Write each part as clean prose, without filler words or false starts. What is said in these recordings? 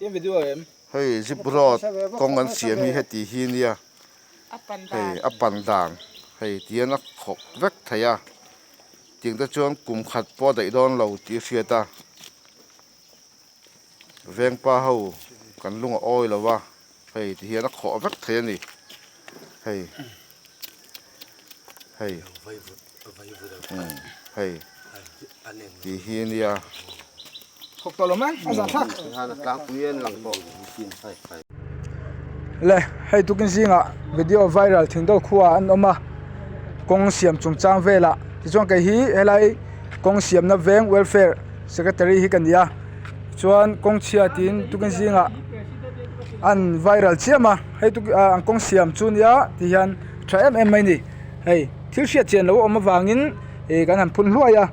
Hei zip road kawng an siam hi heti hi nia hei a pan dan hei tihian a khawk vek thei a tiang te chuan kum khat pawh a daih dawn lo tih a hriat a vengpa ho kan lung a awi lo va hei tihian a khawh vek thei a ni hei hei hei tih hi a nia. Le hei tukin zingah video viral thingdawl khuaah an awm a kawng siam chungchang velah tichuan kei hi helai kawng siamna veng welfare secretary hi ka ni a chuan kawng chhia tiin tukin zingah an viral chiam a hei tuk ah an kawng siam chu nia ti hian tha em em mai a ni hei thil hriat chian lo a awm avangin ih kan han phun hluai a.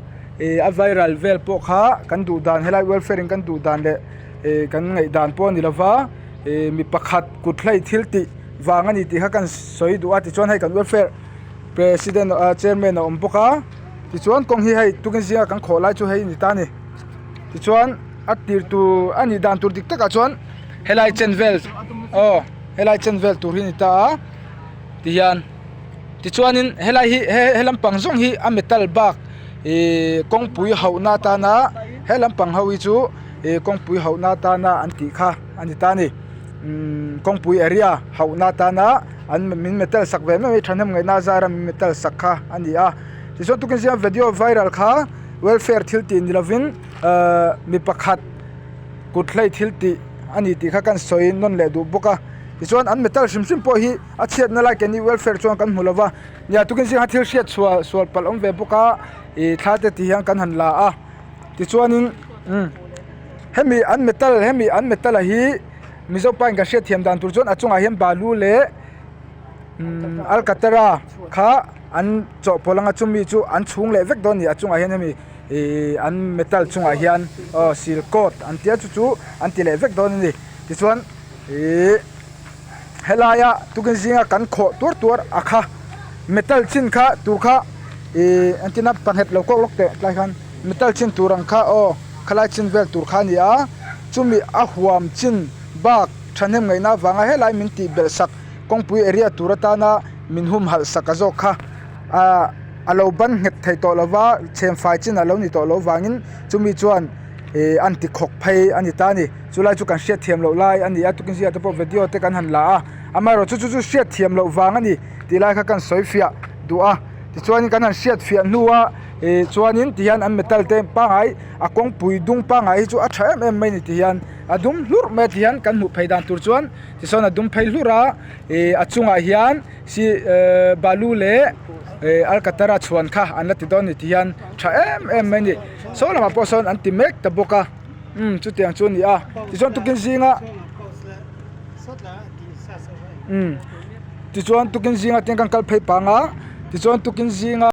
Ih a viral vel pawh kha kan duh dan helai welfare in kan duh dan leh ih kan ngaih dan pawh a ni lova ih mi pakhat kut hlei thil tih vang a ni tih kha kan sawi duh a tichuan hei kan welfare president ah chairman a awm bawk a tichuan kawng hi hei tukin zinga kan khawh lai chu hei a ni ta a ni tichuan a tir tur a nih dan tur dik takah chuan helai chen vel aw helai chen vel tur hi a ni ta a tihian. Tichuanin helai hi he lampang zawng hi a metal bak ihh kawngpui hauhna atana he lampang ho hi chu ihh kawngpui hauhna atana an tih kha a ni ta a ni umm kawngpui area hauhna atana an min metal sak ve mai mai thahnem ngaihna zara min metal sak kha a ni a tichuan tukin zinga video viral kha welfare thil tih ni lovin ahh mi pakhat kut hlei thil tih a ni tih kha kan sawi nawn leh duh bawk a tichuan an metal hrim hrim pawh hi. A chhiatna lai keini welfare chuan kan hmu lo va nia tukin zingah thil hriat chhuah sual palh awm ve bawk a ih thla te ti hian kan han la a tichuanin umm hemi an metal hemi an metal a hi mizo pa in kan hriat thiam dan tur chuan a chungah hian balu leh umm alkatara kha an chawhpawlh anga chumi chu an chhung leh vek dawn a ni a chungah hian hemi ih an metal chungah hian aw sil coat an tia chu chu an ti leh vek dawn a ni tichuan ihh. Helaia tukin zinga kan khawh tuar tuar a kha metal chin kha tur kha ih engtin a panghet lo kawk lawk teh tlai khan metal chin tur ang kha aw khalai chin vel tur kha a ni a chumi a huam chin bak thahnem ngaihna avanga helai min tih belh sak kawngpui area tur atana min humhalh sak a zawk kha ah a lo ban nghet thei tawh lova chhemfai chin a lo ni tawh loh vangin chumi chuan ih an ti khawk phei a ni ta a ni. Chulai chu kan hriat thiam loh lai a ni a tukin zingah te pawh video te kan han la a amaherawh chu chu chu hriat thiam loh vang a ni tih lai kha kan sawi fiah duh a tichuanin kan han hriat fiah hnua ih chuanin tihian an metal te pangngai a kawngpui dung pangngai hi chu a tha em em mai a ni tihian a dum hlurh mai a tihian kan hmuh phei dan tur chuan tisawn a dum phei hlurh a ih a chungah hian si ehh balu leh ih alkatara chhuan kha an la ti dawn a ni tihian tha em em mai a ni saw lamah pawh sawn an ti mek ta bawk a. Umm chutiang chu a ni a tichuan tukin zinga umm tichuan tukin zinga te kan kal phei pang a tichuan tukin zinga.